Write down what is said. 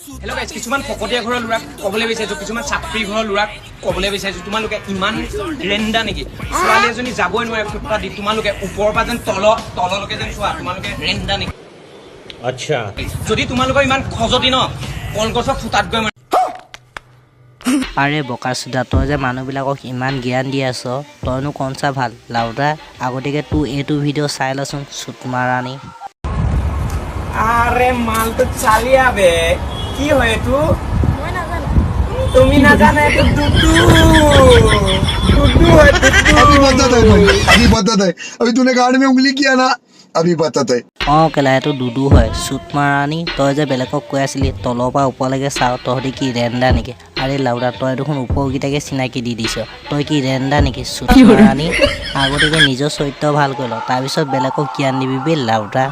Hello' guys, কিছুমান ফকতীয়া ঘৰৰ ল'ৰাক ক'বলৈ বিচাৰিছো, কিছুমান চাপৰি ঘৰৰ ল'ৰাক ক'বলৈ বিচাৰিছো, তোমালোকে ইমান ৰেন্দা নেকি? ছোৱালী এজনী যাবই নোৱাৰে ফুটপাত দি, তোমালোকে ওপৰৰ পৰা যেন তললৈকে যেন চোৱা, তোমালোকে ৰেন্দা নেকি? अच्छा। যদি তোমালোকৰ ইমান খজতি ন, কলগছৰ ফুটাত গৈ মাৰি আৰে বকাচোদা, তই যে মানুহবিলাকক ইমান জ্ঞান দি আছ, তইনো কনচা ভাল লাউডা? আগতীয়াকে তোৰ এইটো ভিডিঅ' চাই লচোন, চুতমাৰাণী। আৰে মালটো চালিয়া বে, কি হয় এইটো? তুমি নাজানা? এইটো দুদু, দুদু হয় দুদু। अभी बताता है भाई, अभी बताता है। अभी तूने गाड़ में उंगली किया ना, अभी बताता है। অঁ কেলা, এইটো দুদু হয়, চুতমাৰাণী। তই যে বেলেগক কৈ আছিলি তলৰ পৰা ওপৰলৈকে চাওঁ, তহঁতি কি ৰেন্দা নেকি? আৰে লাউডা, তই দেখোন ওপৰকেইটাকে চিনাকি দি দিছ। তই কি ৰেন্দা নেকি, চুতমাৰাণী? আগতীয়াকে নিজৰ চৰিত্ৰ ভাল কৰি ল, তাৰপিছত বেলেগক জ্ঞান দিবি বে লাউডা।